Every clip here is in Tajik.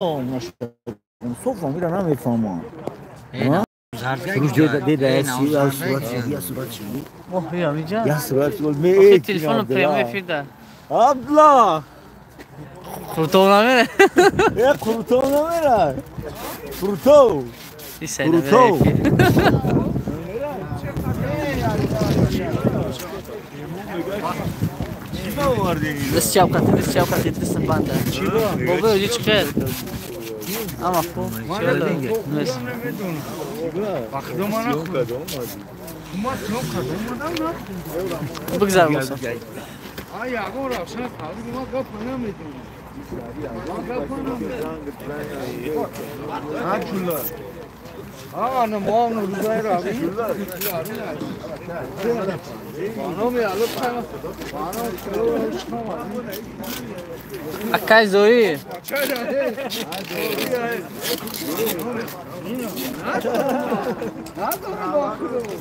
Софам ира намефаҳмам. Телефону прямой эфир да. Абдулла! Қуртов намера? Э, Қуртов намера. Қуртов. Қуртов. Дست чавқати, дست чавқати, дастам банда. Бобо, оҷи чӣ хел? Ама хуб. Нест. Бигзар Муса. Акай Зои.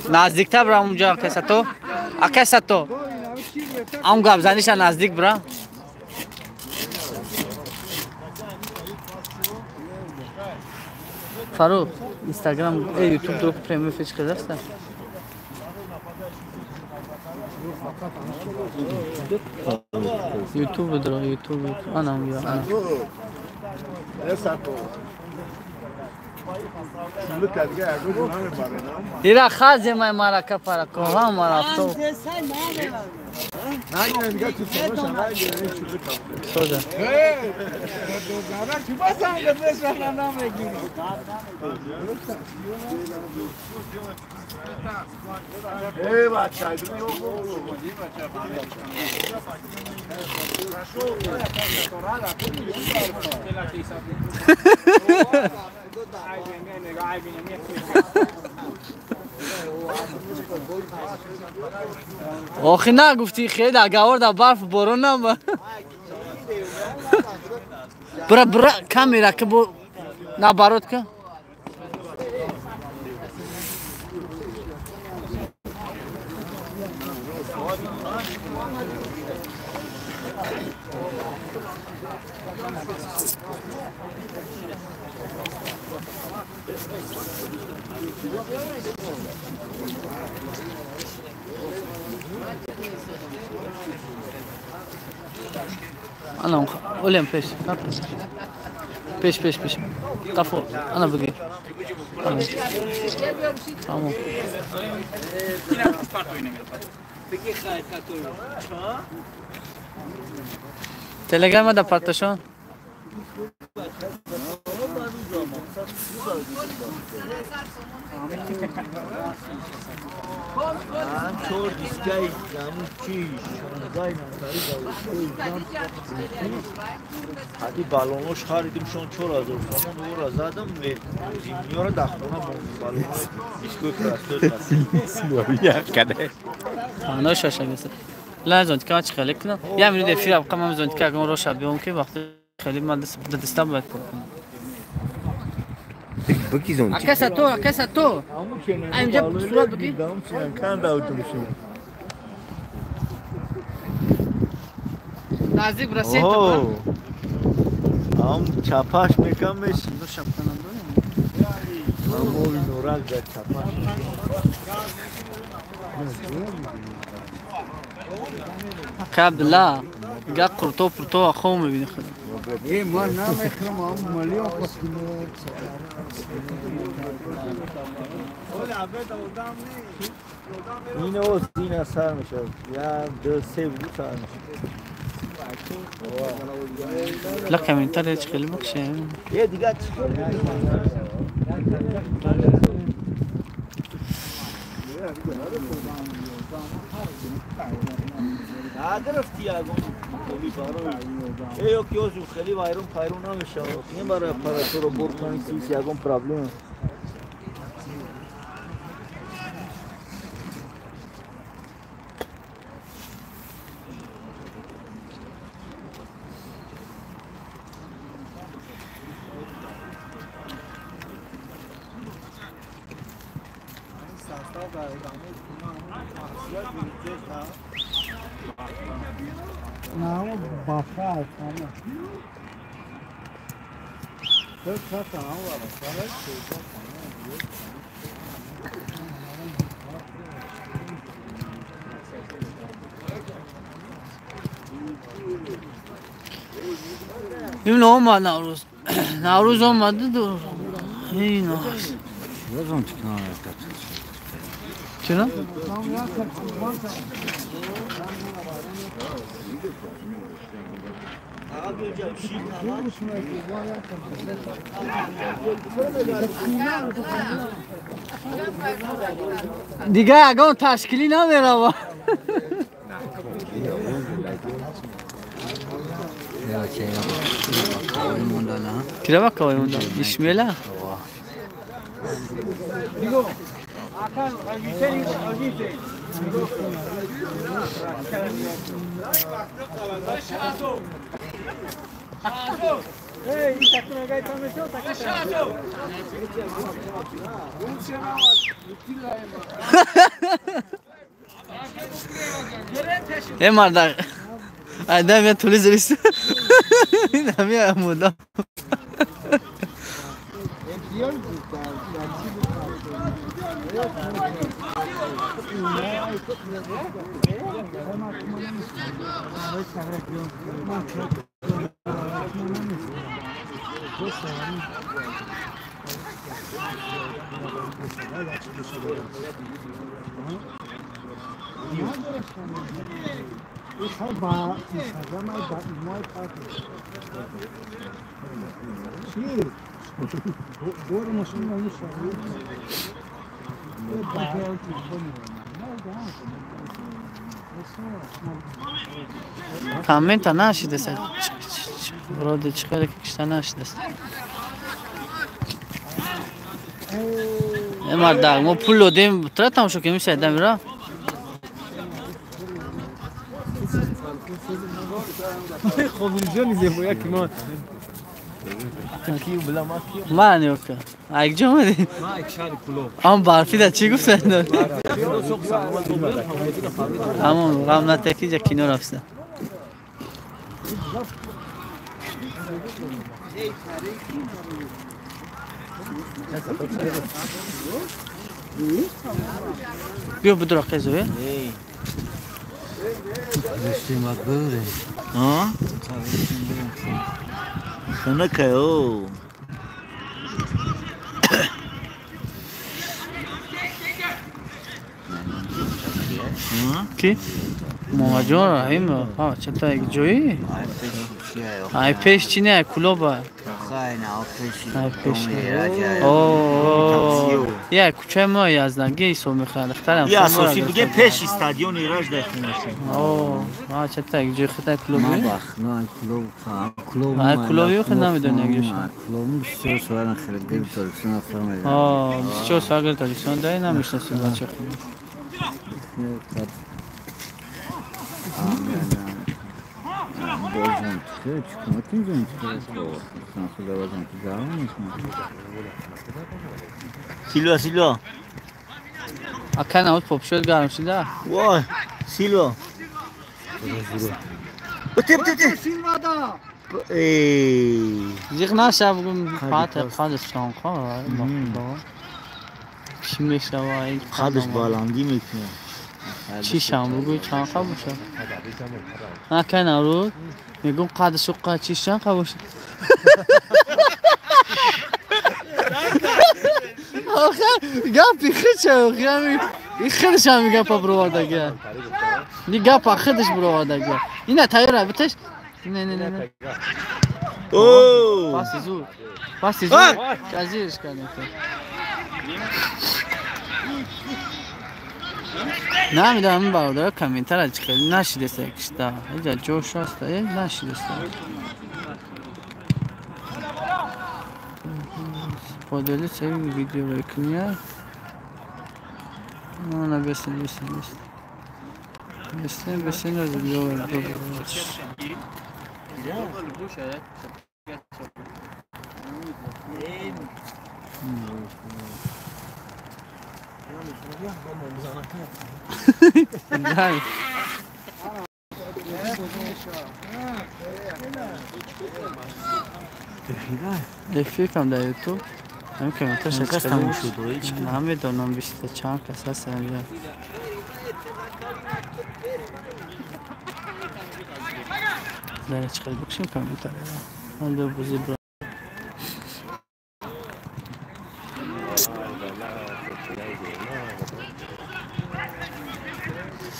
Наздиктар бира унҷа акай Сато. Акай Сато. Ам гапзаниша наздик бира. Фарух, Инстаграм, Ютуб друг прямой эфир чӣ Ютуб дро, Ютуб, ана я. Ира хазе май марака парако, ха марафто. Соза. Охи нагуфти хеле агар дар барф борон наба. Бра бра камера ки бо наоборот ка. Ана олем пеш. Пеш пеш пеш. Тафо. Ана бигир. Тамом. Телеграма да партошон. Ҳади баллонош харидим шон 4000 сомон ора задам зимниёра дар хона баллоно дискои крастой. Ана шашагеса. Ла зонтика чӣ хеле кунам? Я минут эфир абқам зонтика агон роша биём ки вақти хеле ман дастам бояд кор кунам. Акаса то, акаса то. Инҷа сурат бигир. Наздик бира се то. Ам чапаш мекамеш. Амови норак да чапаш. Ака Абдулла, га қурто пурто ахо мебини худо. Ман намехӯрам, ам миллион ин оз ин сар мешавад. Я ду се бу сар мешавад. Ла комментария чӣ хеле бикшем. Е дига чӣ нагирифти ягон барои ё ки озу хеле вайрон пайрон намешавад. Не барои аппаратура бор кунӣ сис ягон проблема. Şimdi olmadı Navruz. Navruz olmadı da. İyi Navruz. Чего? Дига ягон ташкилӣ намерава. Кира кавай монда? Ишмела? Э мардак, айдам я тули зирист. Инами амуда. Коммента нашидест. Вроде чӣ кишта нашидест. Э мардак, мо пул додем, тра тамошо кунем сайда мира. Ман ёка. Ай куҷо омадӣ? Ам барфида чӣ гуфтанд? Ҳамон ғам натаки ҷа кино рафта. Биё будро қезо, э? Ханакаё. Ки? Муҳаммадҷон Раҳим, ҳа, чата як ҷои? Ай пеш чи не, кулоба. Ай пеш. О, я кӯчаи мо язданги ҳисоб мехӯрад, духтарам. Я асосӣ буге пеши стадиони Ираҷ дар хонашон. О, ҳа, чата як ҷои хита клуби? Ай клуби хи намедонӣ як ҷоша. О, 24 соат гир Тоҷикистон дай намешнасем бача худо. Силва, Силва. Ака навод попшуд гарм шуда? Вой, Силва. Бите, бите. Эй. Зиқ наша бугум пата қадаш чонқа. Чӣ мешава? Қадаш баландӣ мекунад. Чӣ шам бугӯ чанқа боша? Ака навруз мегум қадаш уққа чӣ чанқа боша? Охе гапи хича, охе худаш ҳам гапа бировардага. Ни гапа худаш бировардага. Ина тайёра биташ. Не не не. О! Паси зур. Паси зур. Казирш кардем. Намедонам бародаро комментара чӣ хеле нашидеста кишта. Иҷа ҷош аста, э нашидеста. Поделиться видео лайкня. Ну, на бесен, бесен, бесен. Бесен, бесен, видео добро. Дай. Эфир кам дар Ютуб. Ҳамин комментарша Чанд кас тамошо дорад? Намедонам, биста чанд кас ҳаст инҷа. Дар чӣ хел бикшем комментария. Ҳоло бозӣ бро.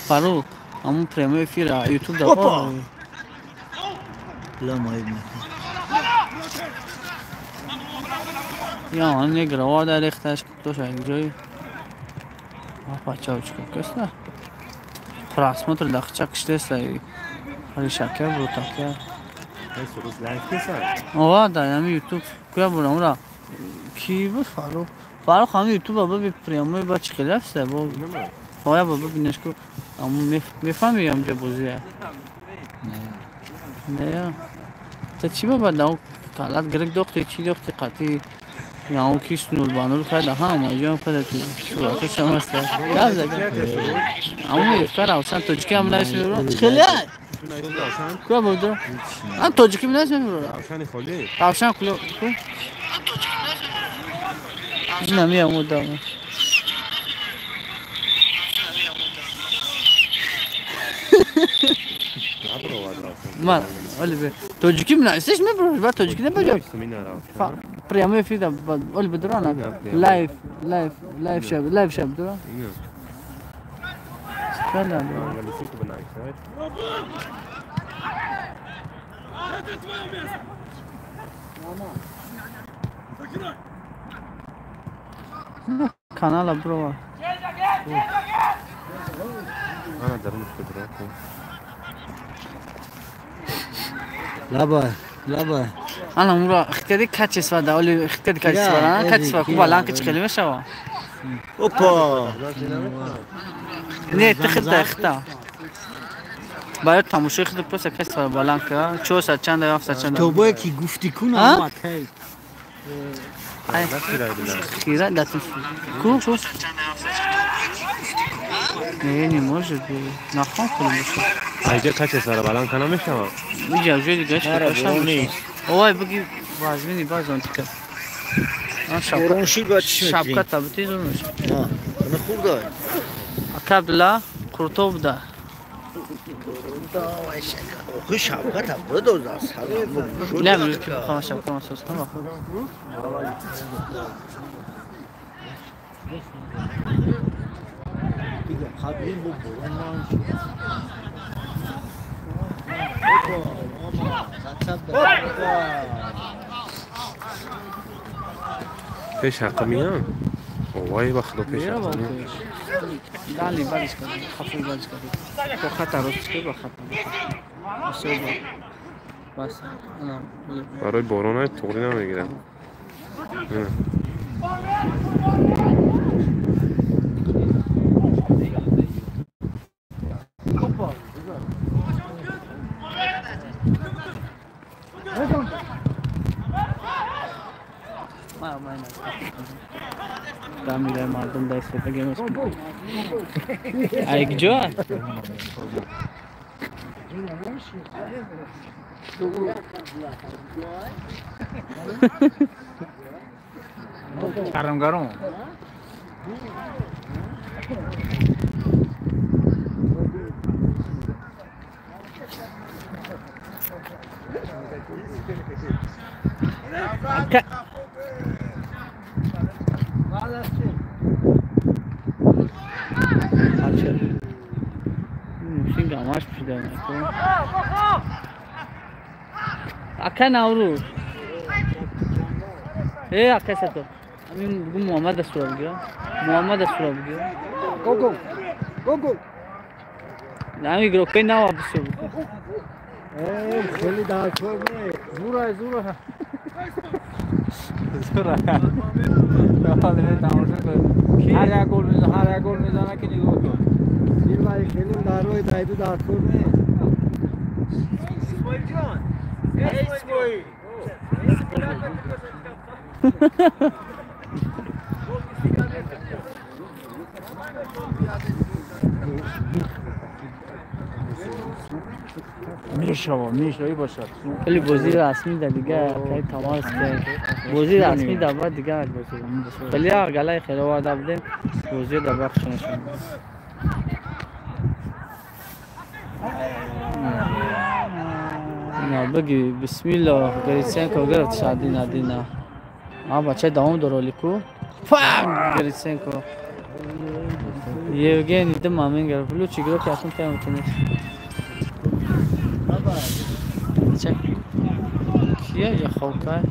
Фаруқ, ҳамун прямой эфир Ютуб дар Опа! Ла маиб накун. Я он не грава дар рехташ тош ҷой. Апа чао чико каста. Просмотр дахча киштеса. Ҳали шака бутака. Ова да ами Ютуб куя бурам ура. Ки буд Фаруқ? Фаруқ ҳами Ютуб ба прямой ба чӣ хел рафта бо. Оя ба бибинеш ку аму мефаҳми амҷа бозия. Не. Та чӣ ба бад калат гирик дохти чӣ дохти қатӣ яъне киш нул ба нул карда ҳама ҷон када ту сурати шамаста. Гап зад. Аму ифкар авсан тоҷикӣ ҳам навис мебурам. Чӣ хеле? Куя бурда? Ам тоҷикӣ навис мебурам. Равшани холӣ. Равшан куло ку? Намеаму дам. Ман оли бе тоҷикӣ менависиш мебураш ба тоҷикӣ набаҷо. Прямой эфир да оли бедура на лайв лайв лайв шаб лайв шаб дура. Чала. Канала бро. Ана дарунаш бедура. Лаба, лаба. Ана мура ихтиёри качество да, оли ихтиёри качество, а качество ку баланд ки хеле мешава. Опа! Не, ты хита, хита. Бояд тамошои худ просто качество баланд ка. 400 чанд, 700 чанд. То бое ки гуфти кун омад, ҳей. Хира да ту. Ку ку. Не, не может быть. Нахон кунем боша. Айҷа качество баланд ка намешава. Иҷа ҷои дига чӣ кашам. Ой, буги вазмини базон тика. Борон шид ба чӣ мекунӣ? Шапка табити зунуш. На хурда. Ака Абдулла Қуртов да. Охи шапка таб доза. Не, ман ки бихоҳам шапка масоз кунам. Дига қабли бо борон. Пеш ҳаққа меям? Овай ба худо пеш ҳаққа меям. Дали бадиш кард, хафур бадиш кард. Бо хата рост ки ба хата. Особо. Бас. Барои боронай туғри намегирам. Дамидай мардум дай сотагемес. Ай куҷо? Гарм гарм. Ака Наврӯз. Э, ака Саттор. Ҳамин бугу Муҳаммад дастура бигира. Муҳаммад дастура бигира. Гол гол. Гол гол. Ҳамин игрокои нава бисёр. Э, хеле дар кор не. Зура, зура. Зура. Ҳар як гол мезана, ҳар як гол мезана ки нигоҳ кун. Дилбари хеле дар роҳи дайду дар кор не. Исмоил ҷон. Исмоил. Мешава, мешава бошад. Хеле бозии расмӣ да дигар, кай тамос ки. Бозии расмӣ да баъд дигар бозӣ. Хеле галаи хеле оварда будем, бозиро дар бахш нишон. На бигӣ бисмиллоҳ, Гриценко гирифт шадина дина. А бача давом дор олику. Фак Гриценко. Евгений ду момент гирифт. Лучший игрок якум тайм тунис. Бача кия я хокай?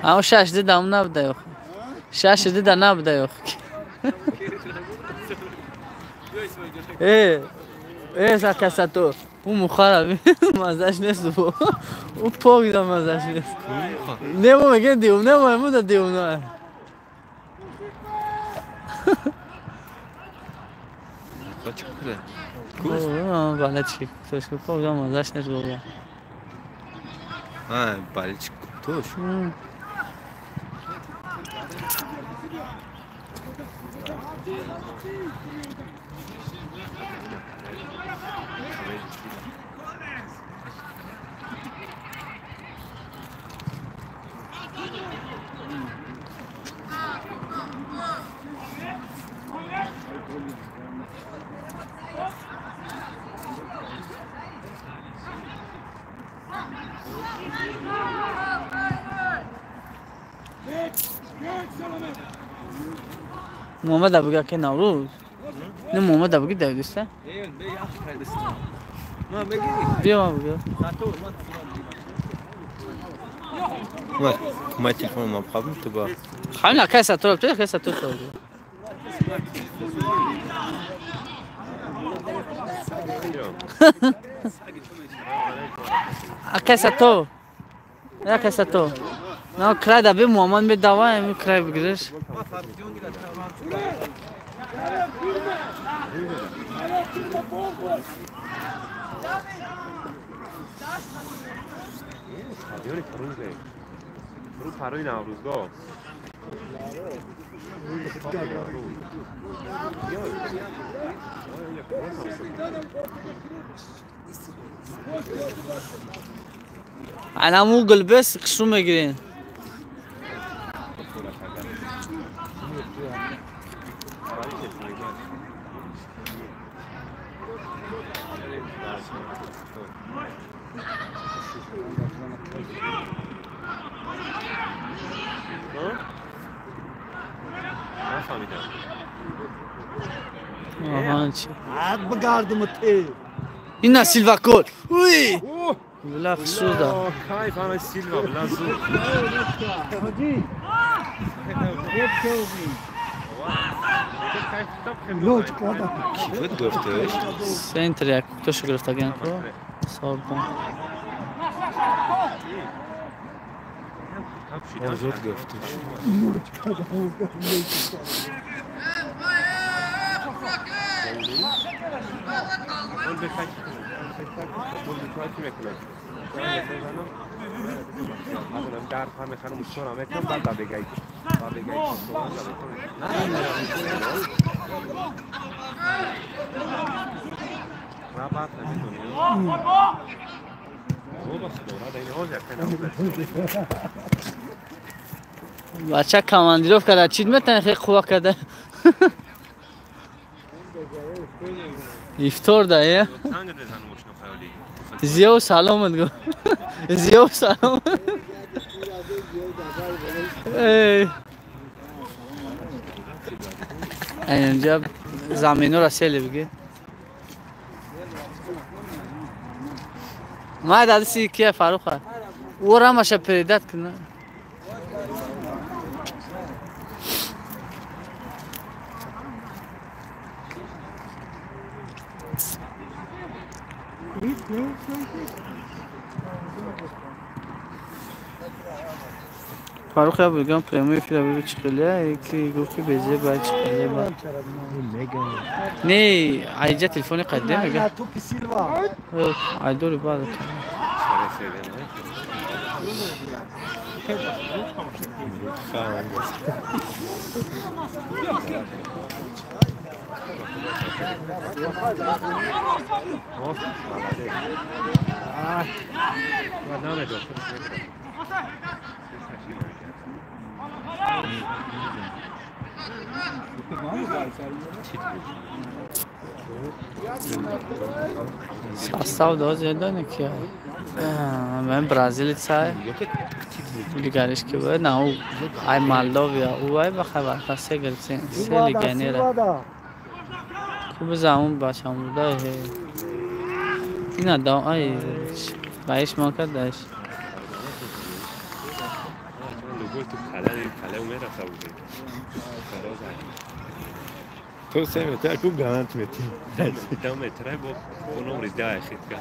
Ам шаш дидам набуда ёх. Шаш дида набуда ёх. Э, э сакасато. У мухара мазаш нест. У пог да мазаш нест. Немо меге дивум, немо ему да дивум на. Балачик, тошку пог да мазаш нест бога. А, балчик тош. Муҳаммад абуга ки Наврӯз. Не Муҳаммад абуги давидиста? Биё абуга. Ма телефон ма қабул ту ба. Хамина кай сатор, ту кай сатор ту. Акай сатор. Акай сатор. На край да би Муҳаммад медава, ами край бигириш. رو پروی نوروزگاه. Анаму гулбес қишу мегирин. Ина Силва гол. Уй! Бла хшуда. Кайф ана Силва, бла зуд. Центр як тош гирифтаган ко. Сорбон. Зуд гуфтеш. Бача командировка да чит метан хеле қувва карда. Ифтор да е? Зиё саломат гу. Зиё саломат. Эй. Инҷа заминро сели биги. Ма дадаси кия Фаруха. Ӯ рамаша передат кна. Фарух я бигам прямой эфир бигу чиқилия, ки гуфт ки безе бай чиқилия ба. Не, айҷа телефони қадим мега. Айдори баъд. Состав доза ки ман бразилец лигариш ки буд на ӯ ай Молдовия ӯ ай ба хабар се гирифтем се легионера хуб замон бачам буда ина да ай баиш ман кард даиш То 3 метра ку гарант мети. 10 метра бо номри 10 хитка.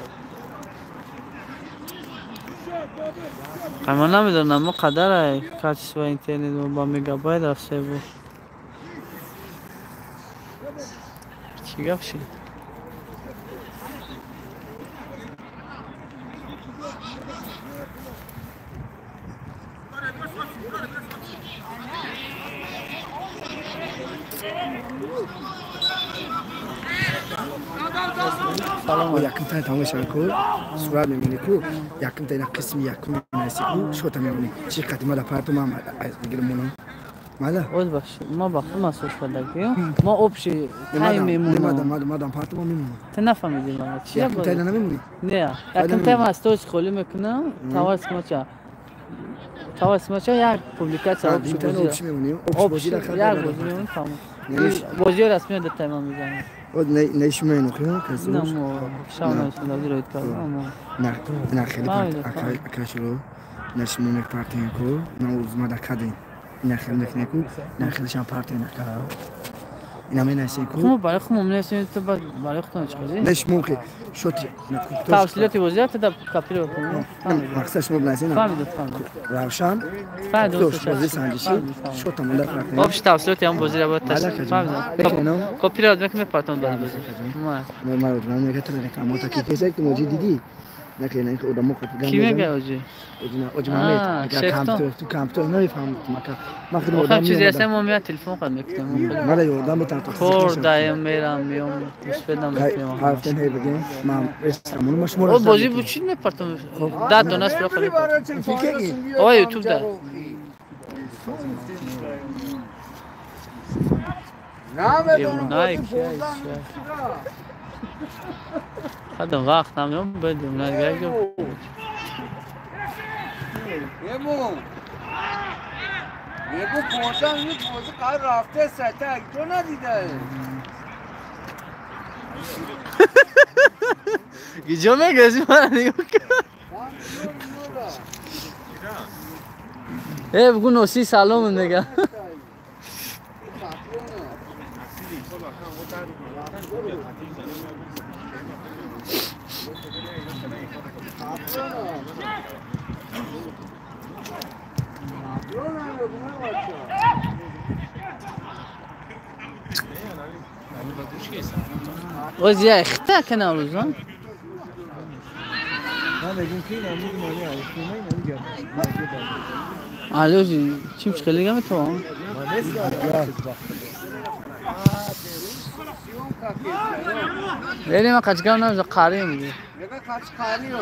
Ама намедонам мо қадар качество интернет бо мегабайт рафта бу. Чӣ гап шид? Яким тани тамом мешавад ку сурат мемонӣ ку яким тани қисми якум менависӣ ку шота мемонӣ чи қадима да парту ман бигирам мала оз бахш ма бахш масош кардагӣ ма общий тайм мемонам мадам парту ма мемонам ту нафаҳмидӣ мана чи яким тани намемонӣ не яким тайм аз тоз холӣ мекунам тавар смача як публикатсия общий мемонем як бозӣ мемонем тамом бозиҳои расмиро дар тайма мезанем. Не шумо хел кас на мо шав на роид кардам на на хеле акашро на шумо мепартем ку на узма да кадем на хеле мекунем ку на хеле шам партем на ка ина менасем ку мо барои худмон менасем ту барои худтон чӣ кардӣ не шумо ки шот на ку тавсилоти бозиро ту да капиро кун мақсад шумо бинасем фаҳмидам равшан фаҳмидам бозӣ санҷишӣ шота монда партем общ тавсилоти ҳам бозиро бояд фаҳмидам копиро мекунем мепартам баъд бозӣ ма ма мега ту реклама ки кесе ки моҷи дидӣ накунед ин одамо ки мега оҷи оҷи мамед агар компютер ту компютер намефаҳмад мака ман худам одам чизе ҳастем мо меояд телефон қад мекунем мара ёрдам метавон то кор даем мерам меом успедам мекунем ҳафтан ҳей бигем ман рестамону ма шуморо о бозӣ буд чӣ мепартам да дона спро қад о ютуб да намедонам Хадам вақт намеом бедем нагагё. Ему. Мегу понздаҳ минут бозӣ қарор рафте сатак ту надида. Гиҷо мегази мана нигоҳ кун. Э бугу носи салом мега. Оз я ихта канал узан. Алё чим чиқилига метавон? Лели ма қачгам намза қарим. Мега қач қарим.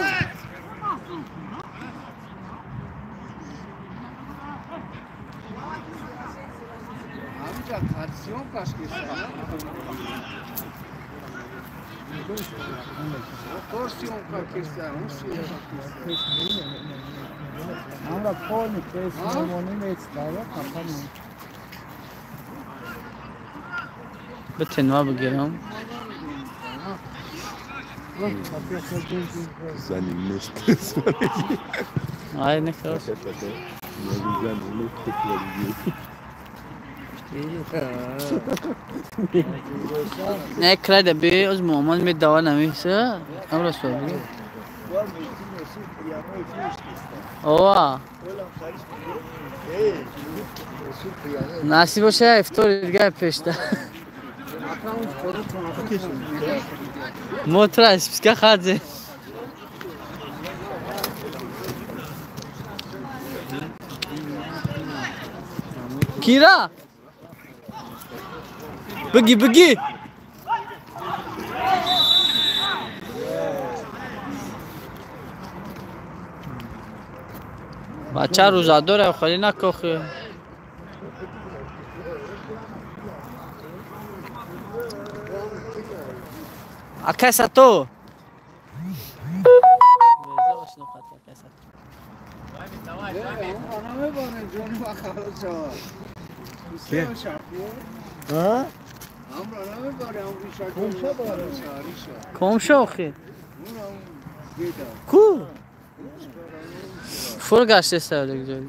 Амҷа қачсион кашкиса. Торсион кашкиса, усион кашкиса. Амра полни пес мемоним эцдава қапанем. Битенва бигирам. Ай, не хорошо. Не, край да би, аз момент ми дава намиса, амра суал. Ова. Насиб боша ифтори дига пешта. Мо тра списка хадзе. Кира! Беги, беги! Бача рӯзадора холӣ накохи. Акай Сато! Ком шохи? Ку? Фур гаштеста ҷоя.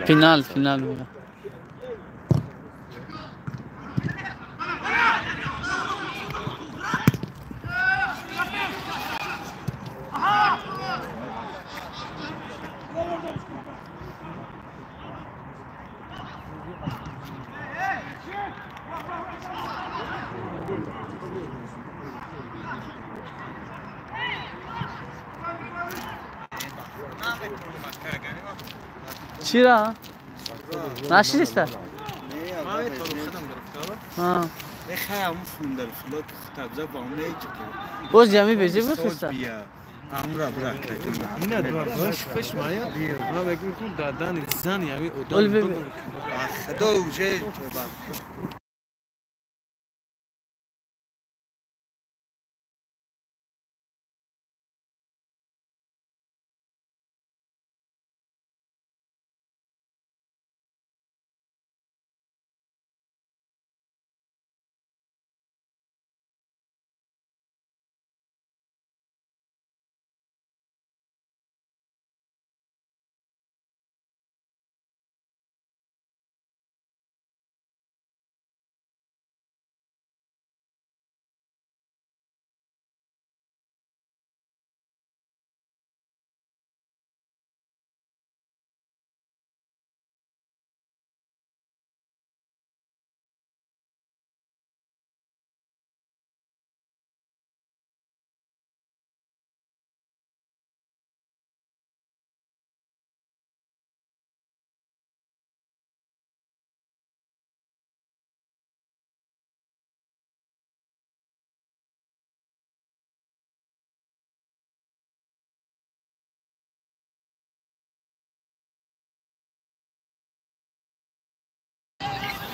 Финал, финал. Чира? Нашиста? Боз ҷамъи безӣ бихиста?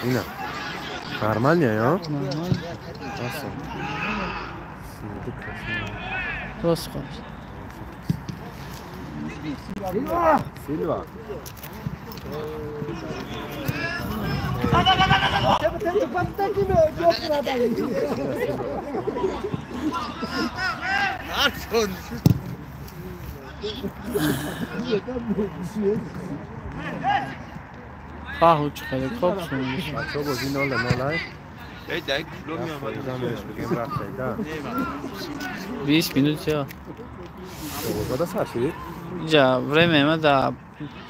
Ина. Нормально, я? Нормально. Просто. Сильва. Фаҳу чӣ хеле хоб шуд. Бачаҳо бозӣ 0-0. 20 минут всё. Когда сар шуд? Иҷа время ма да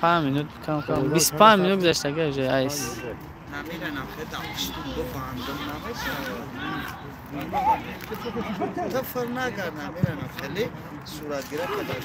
5 минут кам кам 25 минут гузаштага уже айс. Намиранам хедам пишту бандам намешавад. Тафар нагар намиранам хеле суратгира кадар.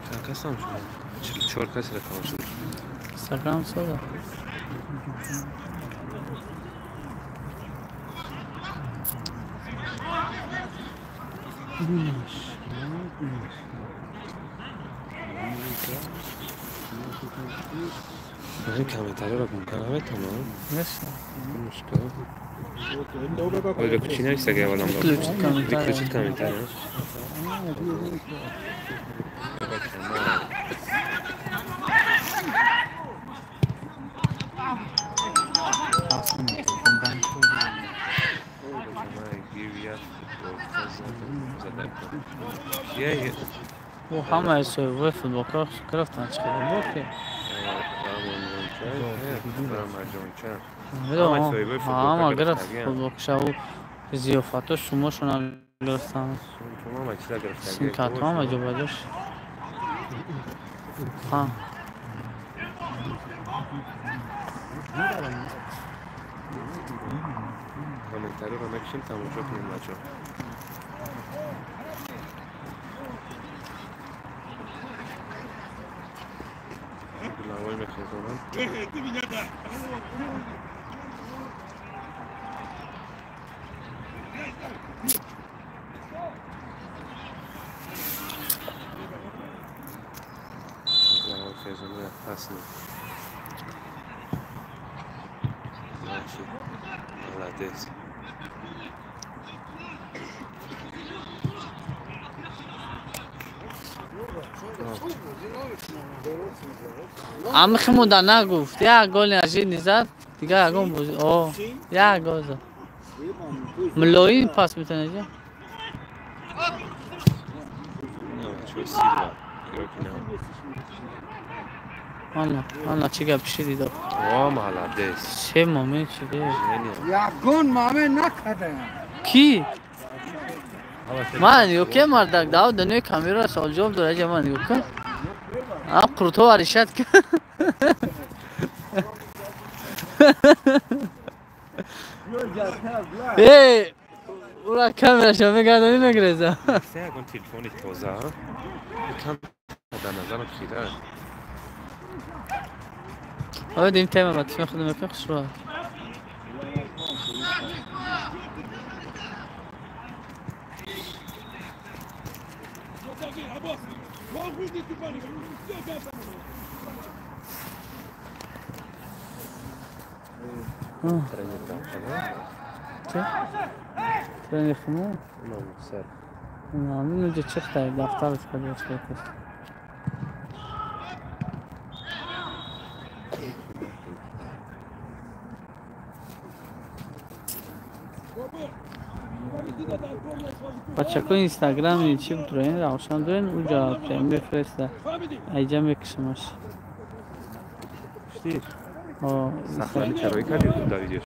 Чанд кас там шуд? 44 кас тамошо. Инстаграм сода. من комментариро гум карда наметавонам. Нест. Мушкил. Ой, чӣ нависта гавалам? Выключить комментарий. Выключить комментарий. О, ҳамаи соҳибои футболкаро гирифтанд, чӣ хеле боки. Ҳама гирифт футболкашаву зиёфато шумошона гирифтанд. Симкартҳо ҳама ҷобаҷош. Ҳа. Комментариро мекушем, тамошо кунем, бачаҳо. Головой мехезонам. Головой хезонам опасно. Молодец. Ам химуда нагуфт, як гол неожиданный зад, дигар ягон бози. О, як гол зад. Мулоим пас метавонад. Не, чё Силва, игроки нав. Ана, ана чӣ гап шиди дод. О, молодец. Се момент шиди. Ягон момент накардаям. Ки? Ман нигоҳ мардак дав дунёи камера савол ҷавоб дорад, ҷа ман нигоҳ кун. А круто аришат ки. Эй, ура камераша мегардонӣ мегиреза. Се ягон телефони тоза. Кам дар назарам хира. Оё дим тема ба тифи худам мекунем хушро. Тренер Чӣ? Тренер химо? Сар. Намин уҷа чихта дафтараш кадошта каст. Бачако инстаграм чӣ дорен, равшан дорен, уҷа мефиреста. Айҷа мекушамаш. Штир. Сахнали чарои кардӣ дар видео?